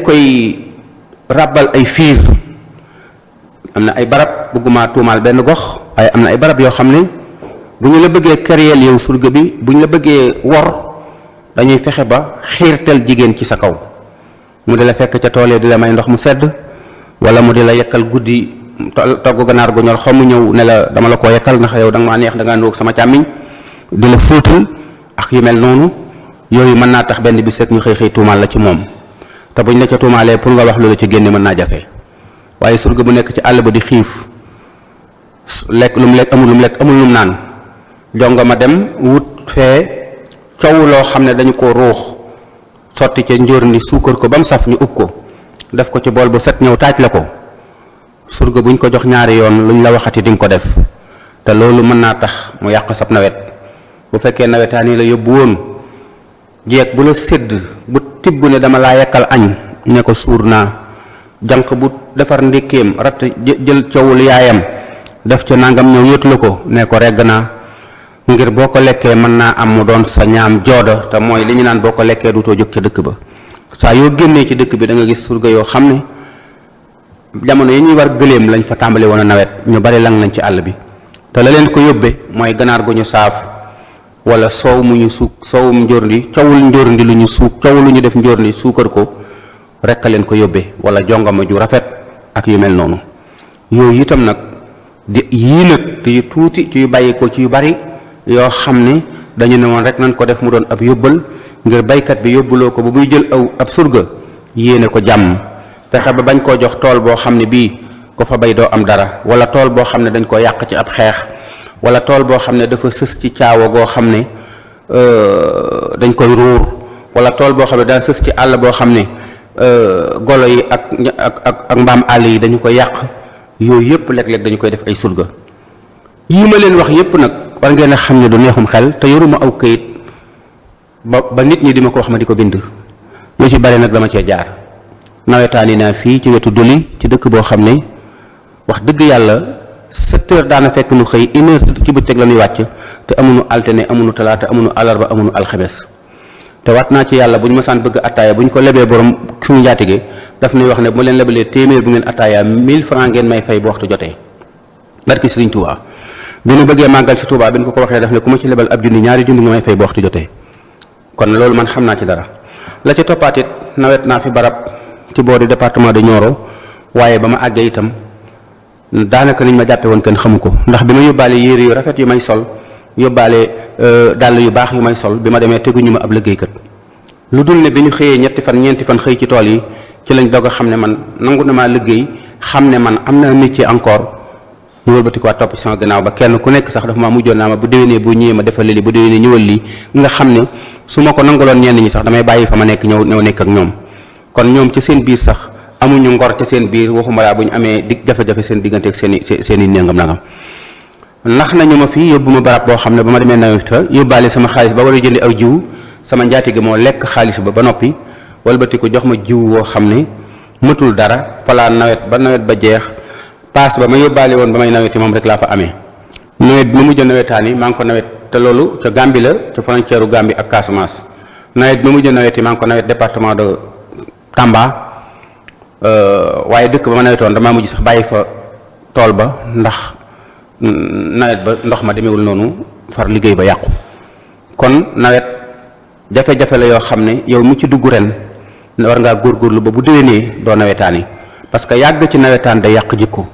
koy ràbbal ay fiir. am na ay barab bëgguma tuumaal benn gox waaye am na ay barab yoo xam ne bu ñu la bëggee këréel yow surga bi bu ñu la bëggee wor dañuy fexe ba xiirtal jigéen ci sa kaw mu di la fekk ca tool yi di la may ndox mu sedd wala mu di la yekkal guddi togg ganaar gu ñor xomm ñëw ne la dama la koo yekkal ndax yow da nga maa neex da ngaa nuyoog sama càmmiñ di la fóotal ak yu mel noonu yooyu mën naa tax benn bis rek ñu xëy tuumaal la ci moom te buñ la ca tuumaalee pour nga wax loolu ci génne mën naa jafe waaye surga bu nekk ci àll ba di xiif lekk lu mu lekk amul lu mu lekk amul lu mu naan jonga ma dem wut fee coow loo xam ne dañu ko ruux sotti ca njóor ni suukar ko ba mu saf ñu ub ko def ko ci bool bu set ñëw taaj la ko surga buñ ko jox ñaari yoon luñ la waxati di nga ko def te loolu mën naa tax mu yàq sab nawet bu fekkee nawetaan yi la yóbbu woon jeeg bu la sédd bu tibb ne dama laa yekkal añ ne ko suur naa jànq bu defar ndékkeem ratt jël coowul yaayam def ca nangam ñëw yëtu la ko ne ko regg naa ngir boo ko lekkee mën naa am mu doon sa ñaam jooda te mooy li ñu naan boo ko lekkee duutoo jóg ca dëkk ba saa yoo génnee ci dëkk bi da nga gis surga yoo xam ne jamono yi ñuy war gëléem lañ fa tàmbali woon a nawet ñu bari lang nañ ci àll bi te la leen ko yóbbe mooy ganaar gu ñu saaf wala soow mu ñu suuk soowum njórndi coowul njórndi lu ñu suuk coow lu ñu def njórndi suukar ko rekk a leen ko yóbbe wala jongama ju rafet ak yu mel noonu yooyu itam nag di yii nag te yu tuuti ci yu bàyyi ko ci yu bari yoo xam ne dañu ne woon rek nañ ko def mu doon ab yóbbal ngir baykat bi yóbbuloo ko ba muy jël ab surga yéene ko jàmm fexe ba bañ koo jox tool boo xam ne bii ko fa bay doo am dara wala tool boo xam ne dañ koo yàq ci ab xeex wala tool boo xam ne dafa sës ci caawa goo xam ne dañ koy ruur wala tool boo xam ne daa sës ci àll boo xam ne golo yi ak mbaam àll yi dañu ko yàq yooyu yëpp léeg-léeg dañu koy def ay surga yii ma leen wax yëpp nag war ngeen a xam ne du neexum xel te yoruma aw këyit ba nit ñi di ma ko wax ma di ko bind lu ci bari nag dama cee jaar nawetaani naa fii ci wetu Doli ci dëkk boo xam ne wax dëgg yàlla 7 heures daana fekk nu xëy 1 heure ci bëccëg la ñuy wàcc te amuñu altine amuñu talaata amuñu àllarba amuñu alxames te waat naa ci yàlla bu ñu masaan bëgg attaaya bu ñu ko lebee borom suñu njaatige daf nuy wax ne bu ma leen lebalee téeméer bu ngeen attaaya 1000 francs ngeen may fay bu waxtu jotee barki Sëriñ Tuubaa bi nu bëggee màggal si Tuubaa bi ñu ko waxee daf ne ku ma ci lebal ab junni ñaari junni nga may fay bu waxtu jotee kon loolu man xam naa ci dara la ca toppaat it nawet naa fi barab ci boori département de Nioro waaye ba ma àggee itam daanaka niñ ma jàppe woon kenn xamu ko ndax bi ma yóbbaale yére yu rafet yu may sol yóbbaale dàll yu baax yu may sol bi ma demee teguñu ma ab liggéeykat lu dul ne bi ñu xëyee ñetti fan ñeenti fan xëy ci tool yi ci lañ doog a xam ne man nangu na maa liggéey xam ne man am naa métier encore ñu wëlbati ko topp ci sama gannaaw ba kenn ku nekk sax dafa maa mujjoon naa ma bu déwénee bu ñëwee ma defal lii bu déwénee ñëwal lii nga xam ne su ma ko nanguloon ñenn ñi sax damay bàyyi fa ma nekk ñëw nekk ak ñoom kon ñoom ci seen biir sax amuñu ngor ca seen biir waxuma laa bu ñu amee jafe-jafe seen diggante ak seen i nangam nangam ndax nañu ma fii yóbbu ma barab boo xam ne ba ma demee nawet fa yóbbaale sama xaalis ba war a jëndi aw jiw sama njaatige moo lekk xaalis ba noppi walbati ko jox ma jiw woo xam ne mëtul dara falaa nawet ba jeex paas ba ma yóbbaale woon ba may nawet yi moom rek laa fa amee nawet bi ma mujj nawetaan yi maa ngi ko nawet te loolu ca Gambie la ca frontière u Gambie ak Casamance nawet bi ma mujj nawet yi maa ngi ko nawet département de Tamba waaye dëkk ba ma nawetoon damaa mujj sax bàyyi fa tool ba ndax nawet ba ndox ma demewul noonu far liggéey ba yàqu kon nawet jafe-jafe la yoo xam ne yow mu ci dugg ren war ngaa góorgóorlu ba bu déwénee doo nawetaan yi parce que yàgg ci nawetaan day yàq jikko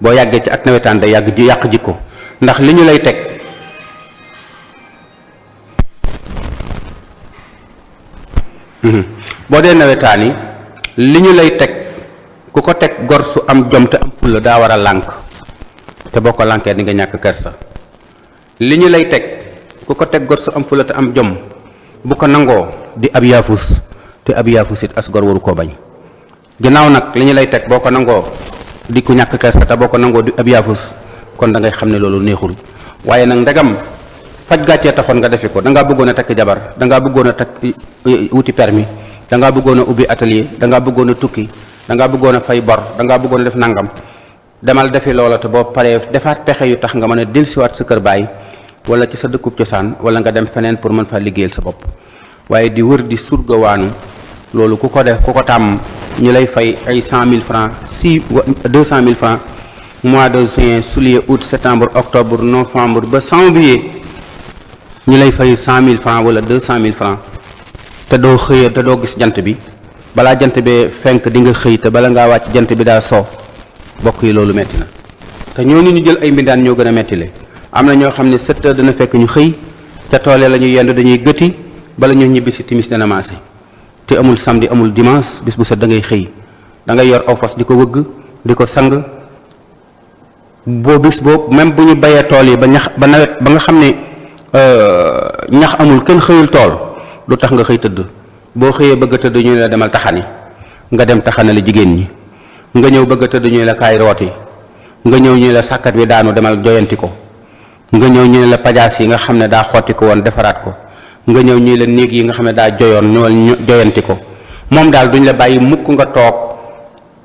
boo yàggee ci ak nawetaan day yàq jikko ndax li ñu lay teg boo dee nawetaan yi li ñu lay teg ku ko teg gor su am jom te am fulla daa war a lànk te boo ko lànkee di nga ñàkk kersa li ñu lay teg ku ko teg gor su am fulla te am jom bu ko nangoo di ab yaafus te ab yaafus it as gor waru koo bañ ginnaaw nag li ñu lay teg boo ko nangoo di ku ñàkk kersa te boo ko nangoo di ab yaafus kon da ngay xam ne loolu neexul waaye nag ndegam faj gàccee taxoon nga defi ko dangaa bëggoon a takk jabar dangaa bëggoon a takk wuti permis dangaa bëggoon a ubbi atelier dangaa bëggoon a tukki dangaa bëggoon a fay bor dangaa bëggoon a def nangam demal defi loola te boo paree defaat pexe yu tax nga mën a dellusiwaat sa kër baay wala ci sa dëkkub cosaan wala nga dem feneen pour mën faa liggéeyal sa bopp waaye di wër di surgawaanu loolu ku ko def ku ko tàmm ñu lay fay ay 100 000 francs 200 000 francs mois de juin juillet août septembre octobre novembre ba janvier ñu lay fay 100 000 francs wala 200 000 francs te doo xëyee te doo gis jant bi balaa jant bee fenk di nga xëy te bala ngaa wàcc jant bi daa soo bokk yi loolu metti na te ñooñu ñu jël ay mbindaan ñoo gën a metti le am na ñoo xam ne 7 heures dana fekk ñu xëy ca toole la ñuy yendu dañuy gëti bala ñu ñibbi si timis dana maase te amul samedi amul dimanche bis bu set da ngay xëy da ngay yor aw fas di ko wëgg di ko sang boo bis boobu même bu ñu bayee tool yi ba ñax ba nawet ba nga xam ne ñax amul kenn xëyul tool lu tax nga xëy tëdd boo xëyee bëgg a tëdd ñu la demal taxani nga dem taxanali jigéen ñi nga ñëw bëgg a tëdd ñu la kaay rooti nga ñëw ñu la sàkkat bi daanu demal joyanti ko nga ñëw ñu la pajaas yi nga xam ne daa xotti ko woon defaraat ko nga ñëw ñu la néeg yi nga xam ne daa joyoon ñëwal joyanti ko moom daal duñ la bàyyi mukk nga toog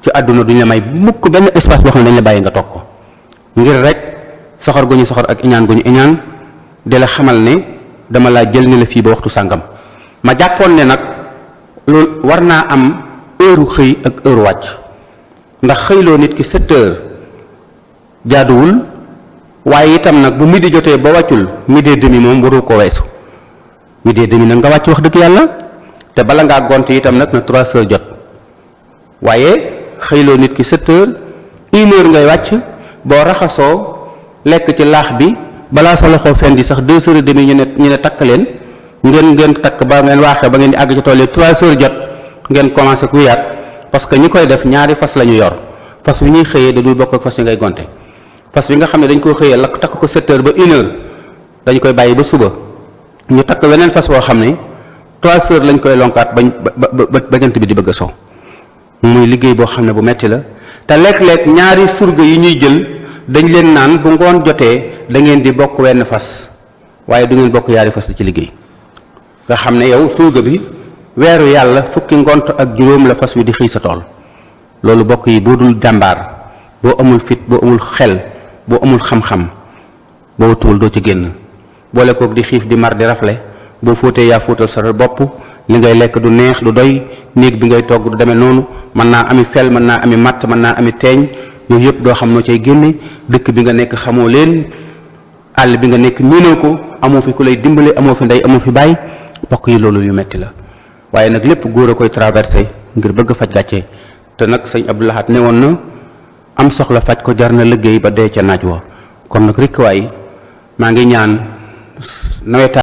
ci àdduna duñ la may mukk benn espace boo xam ne dañ la bàyyi nga toog ko ngir rek soxor gu ñu soxor ak iñaan gu ñu iñaan di la xamal ne dama laa jël ni la fii ba waxtu sàngam ma jàppoon ne nag loolu war naa am heure xëy ak heure wàcc ndax xëyloo nit ki 7 heures jaaduwul waaye itam nag bu midi jotee ba wàccul midi et demi moom waru ko weesu midi et demi nag nga wàcc wax dëgg yàlla te bala ngaa gont itam nag na 3 heures jot waaye xëyloo nit ki 7 heures 1 heure ngay wàcc boo raxasoo lekk ci laax bi balaa sa loxo fen di sax 2 heures et demi ñu ne takk leen ngeen takk ba ngeen waaxee ba ngeen di àgg ci tool yi 3 heures jot ngeen commencé ku yaat parce que ñi koy def ñaari fas la ñu yor fas wi ñuy xëyee da dul bokk ak fas yi ngay gonte fas wi nga xam ne dañ koo xëyee lakk takk ko 7 heures ba 1 heure dañ koy bàyyi ba suba ñu takk weneen fas woo xam ne 3 heures lañ koy lonkaat ba jant bi di bëgg a so muy liggéey boo xam ne bu metti la te léeg-léeg ñaari surga yi ñuy jël dañ leen naan bu ngoon jotee da ngeen di bokk wenn fas waaye du ngeen bokk yaari fas di ci liggéey nga xam ne yow surga bi weeru yàlla fukki ngont ak juróom la fas wi di xëy sa tool loolu bokk yi boo dul jàmbaar boo amul fit boo amul xel boo amul xam-xam boo tuul doo ci génn boole kook di xiif di mar di rafle boo fóotee yaa fóotal sa bopp li ngay lekk du neex du doy néeg bi ngay togg du demee noonu mën naa ami fel mën naa ami matt mën naa ami teeñ yooyu yëpp doo xam noo cay génne dëkk bi nga nekk xamoo leen àll bi nga nekk miinoo ko amoo fi ku lay dimbale amoo fi ndey amoo fi bàyyi bokk yi loolu yu metti la waaye nag lépp góor a koy traversé ngir bëgg faj gàcce te nag sëñ Abdou Lahad ne woon na am soxla faj ko jar na liggéey ba dee ca naaj wa kon nag rikk waay maa ngi ñaan nawetaan